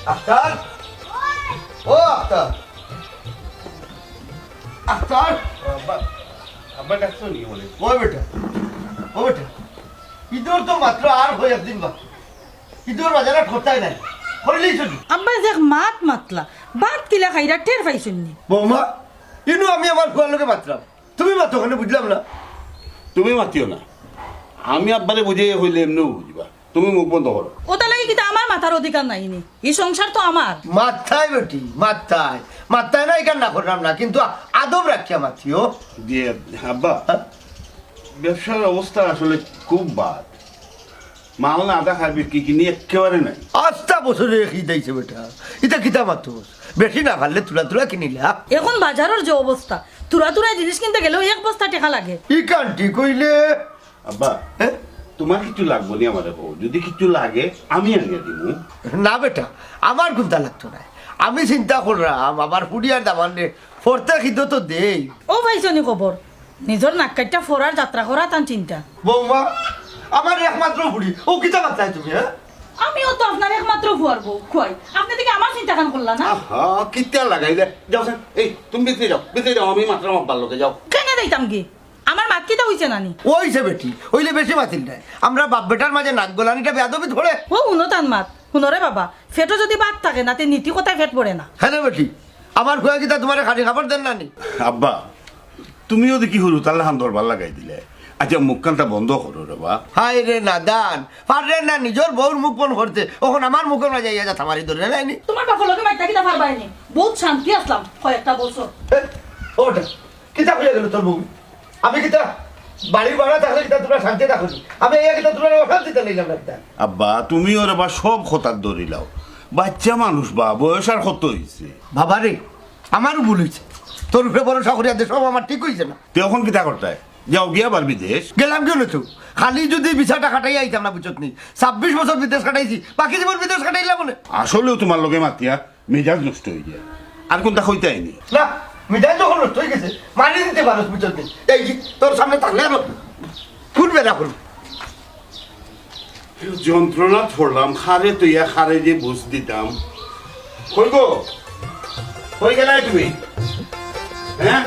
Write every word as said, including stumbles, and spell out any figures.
আখতার, ও আখতার, আখতার। আব্বা, আব্বা ডাকছো নি বলে? ও বেটা, ও বেটা, ইদর তো মাত্র আর হয় একদিন বাকি। ইদর বাজারে খরচাই নাই, করিলেই চলি। আব্বা যে এক মাত মাতলা, ভাত কিলা খাইরা টের পাইছইন নি? বৌমা, ইনো আমি আমার ফুয়ার লগে মাতরাম, তুমি মাতো কেনে বুঝলাম না। তুমি মাতিও না, আমি আব্বারে বুঝাইয়া কইলে এমনেউ বুঝবা। তুমি মুখ বন্ধ করো। ওটা লাগি কিতা আমার মাতার অধিকার নাই নি? ই সংসার তো আমার। মাততায় বেটি, মাততায়, মাততায় না, ইখান না করলাম না, কিন্তু আ-, আদব রাখিয়া মাতিও। জি আব্বা, হ্যাঁ? ব্যবসার অবস্থা আসলে খুব বাদ। মাল না থাকায় বিক্রি কিনি একেবারে নাই। আস্তা বছরে কি দিছে বেটা? ইটা কিতা মাতস? বেশি না পারলে তুলা তুলা কিনিলা। এখন বাজারর যে অবস্থা, তুরা তুরা জিনিস কিনতে গেলেও এক বস্তা টেকা লাগে। ইখান ঠিক কইলে। আব্বা, হ্যাঁ? তুমার কিছু লাগবো নি আমারে কও, যদি কিছু লাগে আমি আনিয়া দিমু। না বেটা, আমার কুন্তা লাগতো নায়। আমি চিন্তা কররাম, আমার ফুড়ি আর দামান্দরে পড়তে কিতা তো দেই। ও পাইছো নি খবর, নিজর নাক কাইট্টা ফরার যাত্রা করা তান চিন্তা। বৌমা, আমার একমাত্র ফুড়ি, ও কিতা মাতরায় তুমি, হ্যাঁ? আমিও তো আপনার একমাত্র ফুয়ার বউ, কই? আপনে দেখি আমার চিন্তাখান করলা না? আহা, কিতা লাগাইলে? যাও স্যার, এই, তুমি ভিতরে যাও, ভিতরে যাও, আমি মাতরাম আব্বার লগে, যাও। কেনে যাইতাম গি? আমার মাত কিতা অইছে না নি? অইছে বেটি, অইলে বেশি মাতিল নায়। আমরা বাপ বেটার মাঝে নাক গলানিটা বেয়াদবি ধরে। ও হুনো তান মাত, হুনো রে বাবা, পেটো যদি ভাত থাকে না, তে নীতি কথায় পেট ভরে না। হ্যাঁ রে বেটি, আমার ফুয়া কিতা তুমারে খালি খাবার দেন না নি? আব্বা, তুমিও দেখি হুরুতার লাখান দরবার লাগাই দিলে। আচ্ছা, মুখখানটা বন্ধ করো রে বা। হায় রে নাদান, পাররে না নিজর বউর মুখ বন্ধ করতে, অখন আমার মুখর মাঝে আইয়া যাতা মারি ধরে নায় নি? তুমার বাপর লগে মাততায় কিতা পারবায় নি? বউত শান্তি আছলাম কয়েকটা বছর। এ, ওটা, কিতা কইয়া গেল তোর বউ? আমি কিতা বাড়ির ভাড়া থাকলে কিতা তুমরা শান্তি থাকো নি? আমি আইয়া কিতা তুমরারে অশান্তিত লাইলাম না কিতা? আব্বা, তুমিও রে বা সব কথাত ধরিলাও। বাইচ্চা মানুষ বা, বয়স আর কত অইছে? বাবা রে, আমারও ভুল অইছে। তোর উপরে ভরসা করিয়া দে সব আমার ঠিক অইছে না। তে অখন কিতা করতায়? যাও গিয়া আবার বিদেশ। গেলাম কেনে তো? খালি যদি ভিসাটা কাটাইয়া আইতাম না, বুঝছত নি? ছাব্বিশ বছর বিদেশ কাটাইছি, বাকি জীবন বিদেশ কাটাইলাম মনে। আসলেও তুমার লগে মাতিয়া মেজাজ নষ্ট অই যায়। আর কুন্তা কইতায় নি? না, মেজাজ যখন নষ্ট অই গেছে, মারি দিতে পারস, বুঝছত নি? এই যে, তোর সামনে থাকলে আর কোন বেলা করব? যন্ত্রণাত পড়লাম, কারে থইয়া কারে যে বুঝ দিতাম। কই গো? কই গেলায় তুমি? হ্যাঁ?